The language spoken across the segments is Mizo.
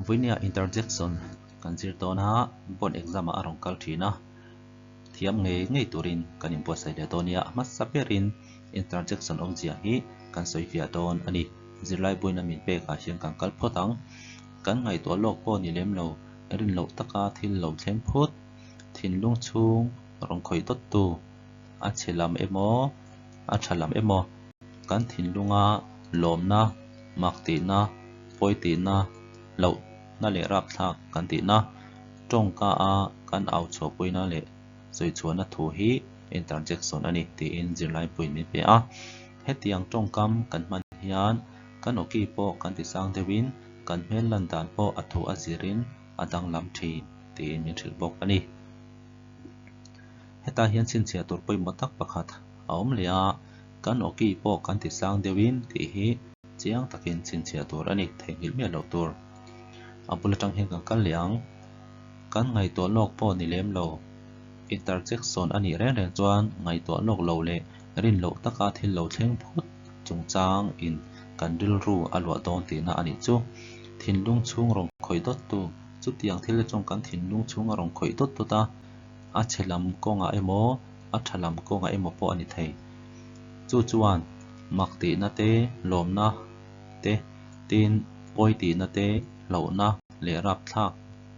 Vawinia interjection kan zir dawn a, board exam ah a rawn kal thin a, thiam ngei ngei turin kan inbuatsaih leh dawn nia. A hmasa berin interjection awmzia hi kan sawi fiah dawn a ni. Zirlai buaina min pekah hian kan kal phawt ang. Kan ngaihtuah lawk pawh ni lem lo, rin loh taka thil lo thleng phut, thinlung chhung rawn khawih dawttu, a chhe lam emaw, a tha lam emaw, kan thinlunga lawmna, mak tihna, pawi tihna, hlauhna leh rapthlak kan tihna, tawngka a kan au chhuahpuina leh sawichhuahna thu hi interjection a ni tiin zirlai puiin min pe a. Hetiang tawngkam kan hman hian kan awki pawh kan tisang deuhin kan hmel lan dan pawh a thu a zirin a danglam thin tiin min hrilh bawk a ni. Hetah hian chhinchhiah tur pawimawh tak pakhat a awm leh a, kan awki pawh kan ti sang deuhin tih hi chiang takin chhinchhiah tur a ni, theihnghilh miah loh tur. A bul atang hian kan kal leh ang. Kan ngaihtuah lawk pawh ni lem lo. Interjection a nih reng reng chuan ngaihtuah lawk lo leh rin loh taka thil lo thleng phut chungchang in kan rilru a luah dawn tihna a nih chu. Thinlung chhung rawn khawih dawttu Chutiang thil te chuan kan thinlung chhung a rawn khawih dawt dawt a, a chhe lam kawngah emaw, a tha lam kawngah emaw pawh a ni thei. Chu chuan mak tihna te, lawmna te, tin pawi tihna te, hlauhna leh rapthlak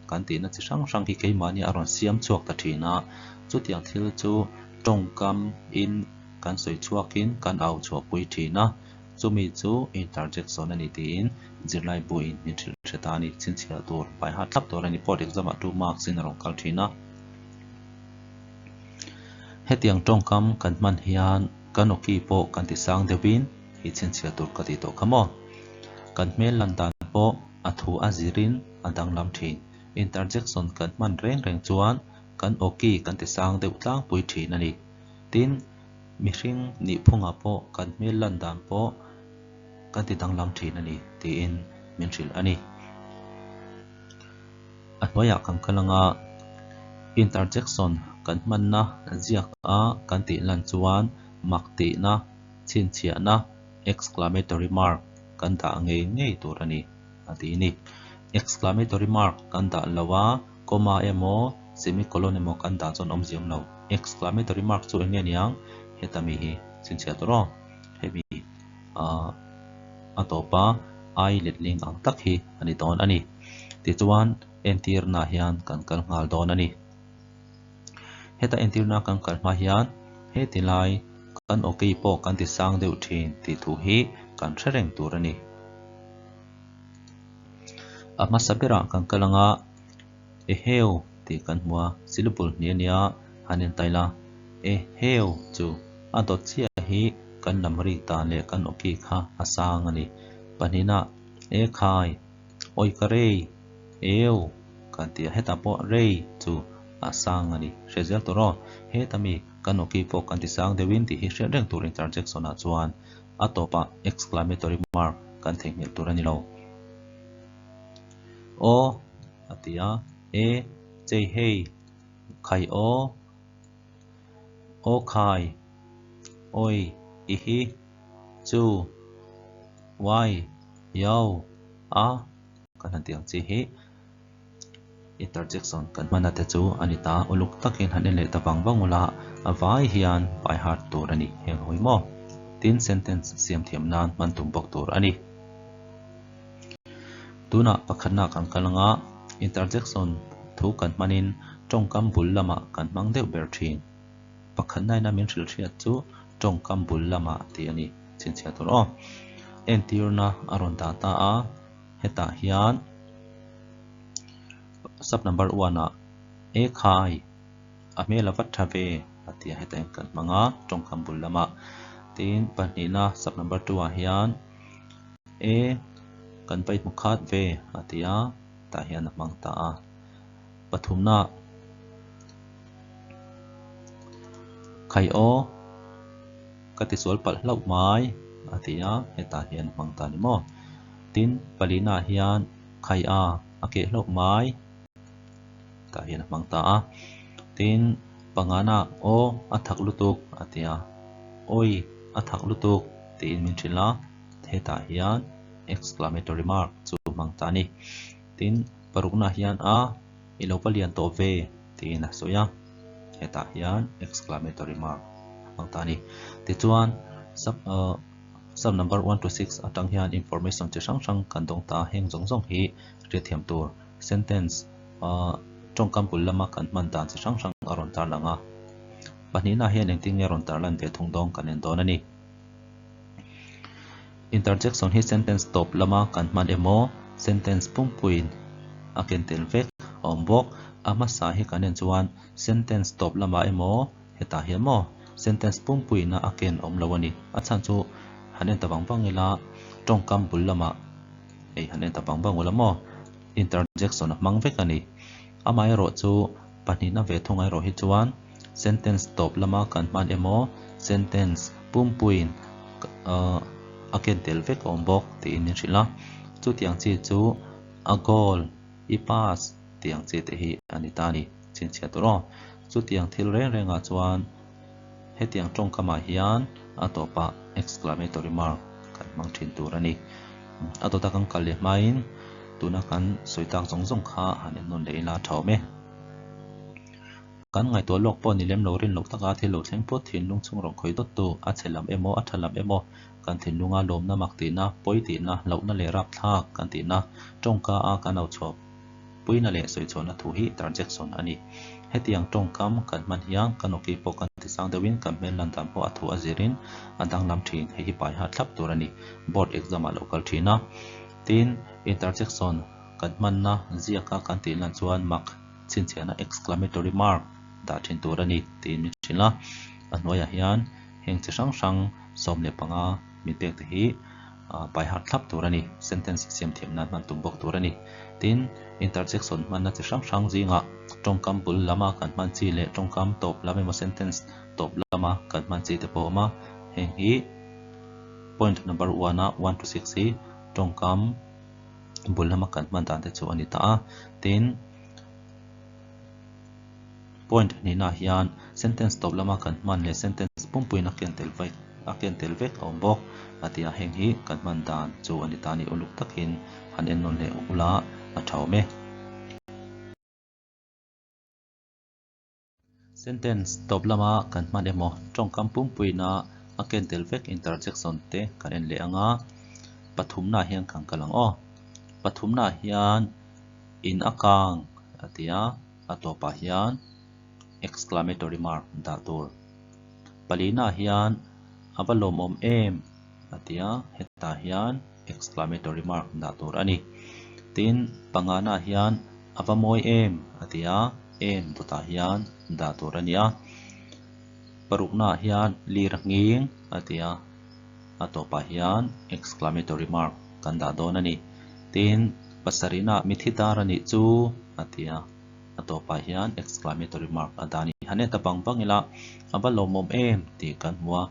kan tihna chi hrang hrang hi keimahni a rawn siam chhuak ta thin a. Chutiang thil chu tawngkam in kan sawi chhuakin kan au chhuahpui thin a. Chumi chu interjection a ni tiin zirlai buin min hrilh hre ta a ni. Chhinchhiah tur, pai hat thlap tur a ni. Board exam ah 2 marks in a rawn kal thin a. Hetiang tawngkam kan hman hian kan awki pawh kan ti sang deuhin hi chhinchhiah tur ka tih tawh kha maw? Kan hmel lan dan pawh a thu a zirin a danglam thin. Interjection kan hman reng reng chuan kan awki kan ti sang deuh tlangpui thin a ni. Tin, Mihring nihphungah pawh kan hmel lan dan pawh kan ti danglam thin a ni tiin min hrilh a ni. A hnuaiah kan kal anga interjection kan hmanna ziak a kan tih lan chuan mak tihna, chhinchhiahna, exclamatory mark, kan dah ngei ngei tur a ni a ti ni. Exclamatory mark kan dah lo a, comma emaw semicolon emaw kan dah chuan awmzia awm lo. Exclamatory mark chu eng nge niang? Heta mi hi chhinchhiah tur aw. Hemi ah a tawpa I letling ang tak hi a ni dawn a ni. Tichuan entirna hian kan kal nghal dawn a ni. Heta entirna kan kal hma hian heti lai kan awki pawh kan ti sang deuh thin tih thu hi kan hre reng tur a ni. A hmasa berah kan kal anga Eheu tih kan hmu a, syllable hnih a nia, han en ta ila. Eheu chu a dawt chiah hi kan lam rik dan leh kan awki kha a sang a ni. Pahnihna, Ekhai, awi ka rei, eu kan ti a, hetah pawh rei chu a sang a ni. Hre zel tur aw, heta mi kan awki pawh kan ti sang deuhin tih hi hriat reng tur interjection ah chuan a tawpah exclamatory mark kan theihnghilh tur a ni lo. Aw a ti a, E chei hei, khai aw, aw khai, awi i hi, chu, uai, iau, a kan han tih ang chi hi interjection kan hman a te chu a ni ta. Uluk takin han en leh ta vang vang ula a vai hian by heart tur a ni heng hawi maw? Tin sentence siam thiam nan hman tum bawk tur a ni. Tunah pakhatna kan kal anga interjection thu kan hmanin tawngkam bul lamah kan hmang deuh ber thin. Pakhatna ina min hrilh hriat chu tawngkam bul lamah tih a ni chhinchhiah tur aw. Entirna a rawn dah ta a, hetah hian sub number one ah E khai a hmel a va tha ve a ti a, hetah hian kan hmang a tawngkam bul lamah. Tin pahnihna sub number two ah hian E kan vai hmu khat ve a ti a, tah hian a hmang ta a. Pathumna Khai aw ka ti sual palh hlauh mai a ti a, hetah hian a hmang ta a ni maw. Tin palina hian khai a a keh hlauh mai tah hian a hmang ta a. Tin pangana aw a thak lutuk a ti a, awi a thak lutuk tiin min hrilh a. Hetah hian exclamatory mark chu hmang ta a ni. Tin, paruknaah hian a, i lo va lian tawh ve tiin a sawi a, hetah hian exclamatory mark a hmang ta a ni. Tichuan, sub sub number 1 to 6 atang hian information chi hrang hrang kan dawng ta a, heng zawng zawng hi hriatthiam tur sentence tawngkam bul lama kan hman dan chi hrang hrang a rawn tarlang a. Pahnihnaah hian engtin nge rawn tarlan ve thung dawng kan en dawn a ni. Interjection hi sentence tawp lama kan hman emaw, sentence pumpuiin a ken tel vek a awm bawk. A hmasa hi kan en chuan sentence tawp lamah emaw, hetah hian maw sentence pumpuiin a ken awm lo a ni. A chhan chu han en ta vang vang ila, tawngkam bul lamah hei han en ta vang vang ula maw, interjection a hmang vek a ni. Amaherawh chu pahnihna ve thung erawh hi chuan sentence tawp lama kan hman emaw sentence pumpuiin a ken tel vek a awm bawk tiin min hrilh a. Chutiang chi chu a goal, i pass tih ang chi te hi a ni ta a ni, chhinchhiah tur aw. Chutiang thil reng rengah chuan hetiang tawngkamah hian a tawpah exclamatory mark kan hmang thin tur a ni. A dawta kan kal leh hmain tuna kan sawi tak zawng zawng kha han ennawn leh ila a tha awm e. Kan ngaihtuah lawk pawh ni lem lo rin loh taka thil lo thleng phawt thinlung chhung rawn khawi dawt tu, a chhe lam emaw a tha lam emaw kan thinlunga lawmna mak tihna, pawi tihna, hlauhna leh rapthlak kan tihna, tawngka a kan au chhuah puina leh sawichhuahna thu hi interjection a ni. Hetiang tawngkam kan hman hian kan awki pawh kan tisang deuhin kan hmel lan dan pawh a thu a zirin a danglam thin, hei hi pai hat thlap tur a ni. Board exam ah lo kal thin a. Tin, interjection kan hmanna ziaka kan tih lan chuan mak chhinchhiahna exclamatory mark dah thin tur a ni tiin min hrilh a. A hnuaiah hian heng chi hrang hrang 15 min pek te hi pai harh thlap tur a ni. Sentence siam thiam nan hman tum bawk tur a ni. Tin, interjection hmanna chi hrang hrang zingah tawngkam bul lama kan hman chi leh tawngkam tawp lam emaw sentence tawp lama kan hman chi te pawh a awm a. Heng hi point number one a 1 to 6 hi tawngkam bul lama kan hman dan te chu a ni ta a. Tin, point hnihnaah hian sentence tawp lama kan hman leh sentence pumpuiin a ken tel vek a ken tel vek a awm bawk a ti a, heng hi kan hman dan chu a ni ta a ni. Uluk takin han ennawn leh ula a tha awm e. Sentence tawp lama kan hman emaw tawngkam pumpuina a ken tel vek interjection te kan en leh ang a, pathumnaah hian kan kal ang aw. Pathumnaah hian in a kang a ti a, a tawpah hian exclamatory mark dah tur. Palinaah hian a va lawmawm em a ti a, hetah hian exclamatory mark dah tur a ni. Tin, panganaah hian a va mawi em a ti a, em dawtah hian dah tur a ni a. Paruknaah hian lir a nghing a ti a, a tawpah hian exclamatory mark kan dah dawn a ni. Tin, pasarihnaah mithi dar a nih chu a ti a, a tawpah hian exclamatory mark a dah a ni. Han en ta bang bang ila, a va lawmawm em tih kan hmu a,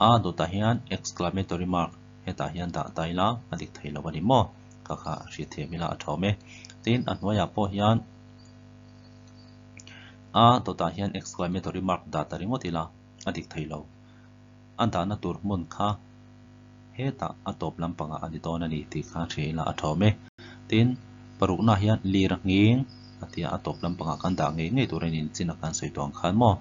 a dawtah hian exclamatory mark hetah hian dah ta ila a dik thei lo a ni maw? Ka kha hriat thiam ila a tha awm e. Tin, a hnuaiah pawh hian a dawtah hian exclamatory mark dah ta ringawt ila a dik thei lo. A dahna tur hmun kha hetah a tawp lampangah a ni dawn a ni tih kha hria ila a tha awm e. Tin, paruknaah hian lir a nghing a tia a tawp lampangah kan dah ngei ngei tur a ni chin a kan sawi tawh ang khan maw.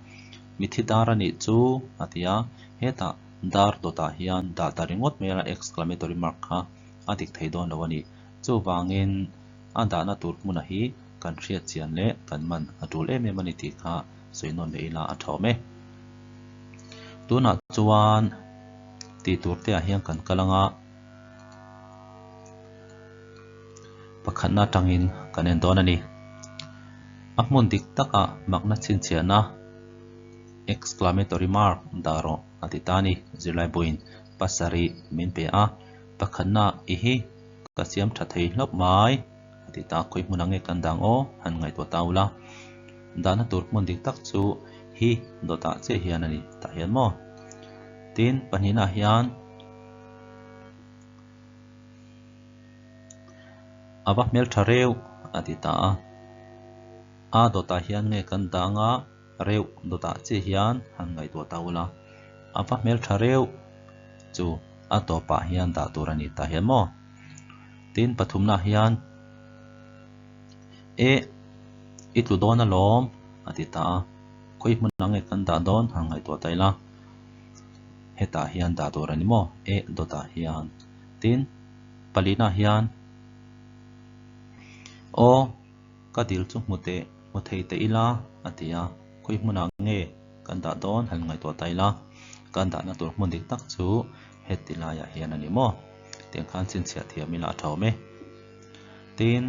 Mithi dar a nih chu a ti a, hetah dar dawtah hian dah ta ringawt mai a exclamatory mark kha a dik thei dawn lo a ni. Chuvangin a dahna tur hmuna hi kan hriat chian leh kan man a tul em em a ni tih kha sawi nawn leh ila a tha awm e. Tunah chuan tih tur te ah hian kan kal ang a, pakhatna atangin kan en dawn a ni. A hmun dik takah makna chhinchhiahna exclamatory mark dah rawh a ti ta a ni. Zirlai buin pasarih min pe a, pakhatna i hi ka siam tha thei hlauh mai a ti ta. Khawi hmun ang nge kan dang aw han ngaihtuah ta ula. Dahna tur hmun dik tak chu hi dawtah chiah hian a ni tah hian maw. Tin, pahnihnaah hian a va hmeltha reuh a ti ta a. A dawtah hian nge kan dang a, reuh dawtah chiah hian han ngaihtuah ta ula. A va hmeltha reuh chu a tawpah hian dah tur a ni tah hian maw. Tin, pathumnaah hian. E, i tlu dawn alawm, a ti ta a. Khawi hmun ang nge kan dah dawn han ngaihtuah ta ila. Hetah hian dah tur a ni maw? E dawtah hian. Tin, palinaah hian Aw, ka dil chu hmu teh, hmu thei teh ila, a ti a. Khawi hmunah nge kan dah dawn han ngaihtuah ta ila. Kan dahna tur hmun dik tak chu heti laiah hian a ni maw? Tiang khan chhinchhiah thiam ila a tha awm e. Tin,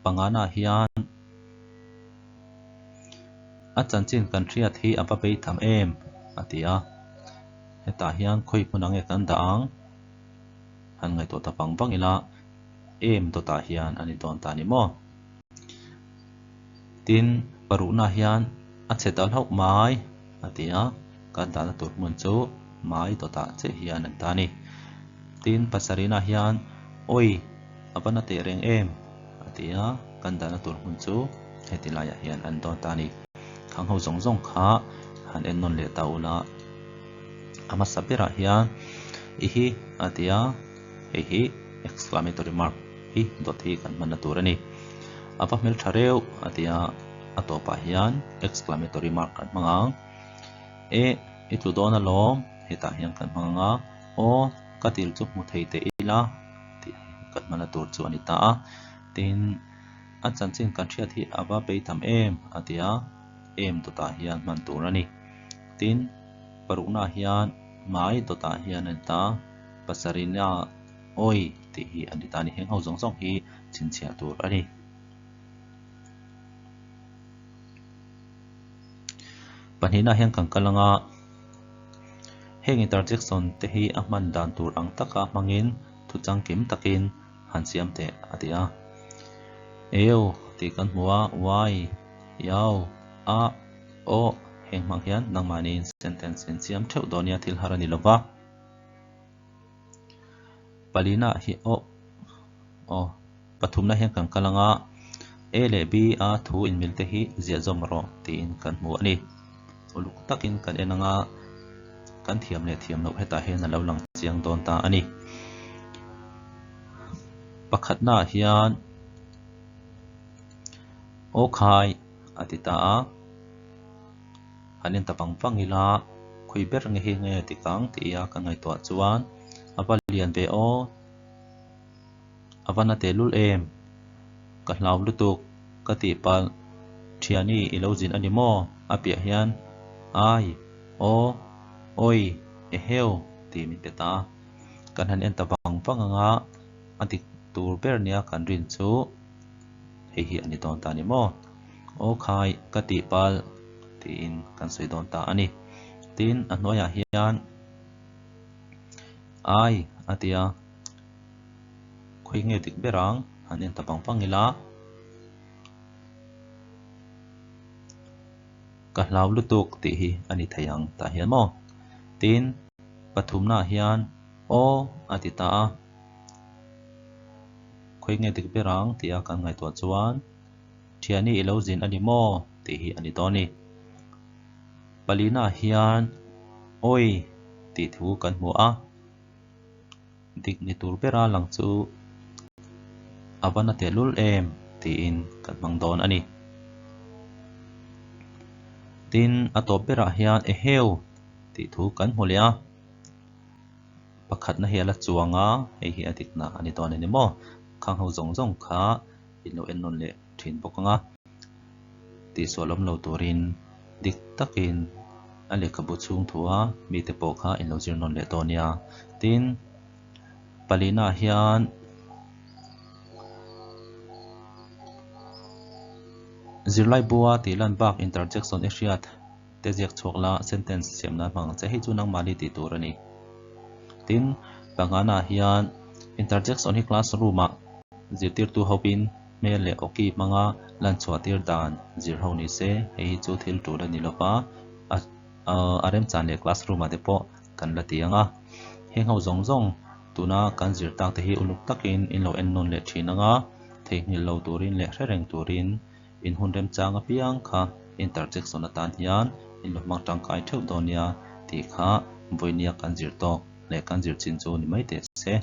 panganaah hian a chanchin kan hriat hi a va bei tham em? a ti a. Hetah hian khawi hmun ang nge kan dah ang? Han ngaihtuah ta vang vang ila em dawtah hian a ni dawn ta a ni maw? Tin, paruhna hian a chhe ta hlauh mai a ti a, kan dahna tur hmun chu mai dawtah chiah hian an ta a ni. Tin, pasarihna hian awi a va na teh reng em a ti a, kan dahna tur hmun chu heti laiah hian an dawn ta a ni. Khang ho zawng zawng kha han en nawn leh ta ula, a hmasa berah hian i hi a ti a, hei hi exclamatory mark hi dawt hi kan hmanna tur a ni. A va hmel tha reuh a ti a, a tawpah hian exclamatory mark kan hmang ang. E, i tlu dawn alawm, hetah hian kan hmang ang a, aw, ka dil chu hmu thei teh ila tih kan hmanna tur chu a ni ta a. Tin, a chanchin kan hriat hi a va bei tam em a ti a, em dawtah hian hman tur a ni. Tin, paruknaah hian hmai dawtah hian a ni ta, pasarihna awi tih hi a ni ta a ni. Heng ho zawng zawng hi chhinchhiah tur a ni. Pahnihnaah hian kan kal ang a, heng interjection te hi a hman dan tur ang taka hmangin thu changkim takin han siam teh a ti a. Eu tih kan hmu a, y, iau, a, aw heng hmang hian nangmahniin sentence in siam theuh dawn nia thil har a ni lo va. Palina hi aw aw pathumna hian kan kal ang a, A leh B a thu inmil te hi ziah zawm rawh tiin kan hmu a ni. Uluk takin kan en ang a, kan thiam leh thiam loh hetah hian a lo lang chiang dawn ta a ni. Pakhatnaah hian aw khai a ti ta a, han en ta vang vang ila khawi ber nge hi nge dik ang tih a ka ngaihtuah chuan a va lian ve aw. A va na tehlul em? Ka hlau lutuk, ka tih palh. Thiani i lo zin a ni maw? A piah hian, Ai, aw, awi, eheu, tih min pe ta. Kan han en ta vang vang ang a, a dik tur ber nia kan rin chu hei hi a ni dawn ta a ni maw? Aw khai, ka tih palh, tiin kan sawi dawn ta a ni. Tin, a hnuaiah hian, Ai, a ti a. Khawi nge dik ber ang? Han en ta vang vang ila. Ka hlau lutuk tih hi a ni thei ang tah hian maw? Tin, pathumnaah hian aw a ti ta a. Khawi nge dik ber ang tih a kan ngaihtuah chuan Thiani i lo zin a ni maw tih hi a ni dawn a ni. Palinaah hian awi tih thu kan hmu a. Dik ni tur bera lang chu a va na tehlul em tiin kan hmang dawn a ni. Tin, a tawp berah hian eheu tih thu kan hmu leh a, pakhatna hi a la chuang a, hei hi a dikna a ni dawn a ni maw? Khang ho zawng zawng kha in lo en nawn leh thin bawk ang a, tihsual awm lo turin dik takin a lehkhabu chhung thua mite pawh kha in lo zir nawn leh dawn nia. Tin, palinaah hian zirlai bua tih lan bak interjection i hriat te ziak chhuak la sentence siam nan hmang ang che hei chu nangmahni tih tur a ni. Tin, panganaah hian interjection hi classroom ah zirtirtu hovin hmel leh awki hmanga lan chhuah tir dan zir ho ni se, hei hi chu thil tul a ni lo va, a remchan leh classroom ah te pawh kan la ti ang a. Heng ho zawng zawng tuna kan zir tak te hi uluk takin in lo en nawn leh thin ang a, theihnghilh lo turin leh hre reng turin in hun remchang apiang kha interjection atan hian in lo hmang tangkai theuh dawn nia tih kha vawinia kan zir tawk leh kan zir chin chu ni mai teh se.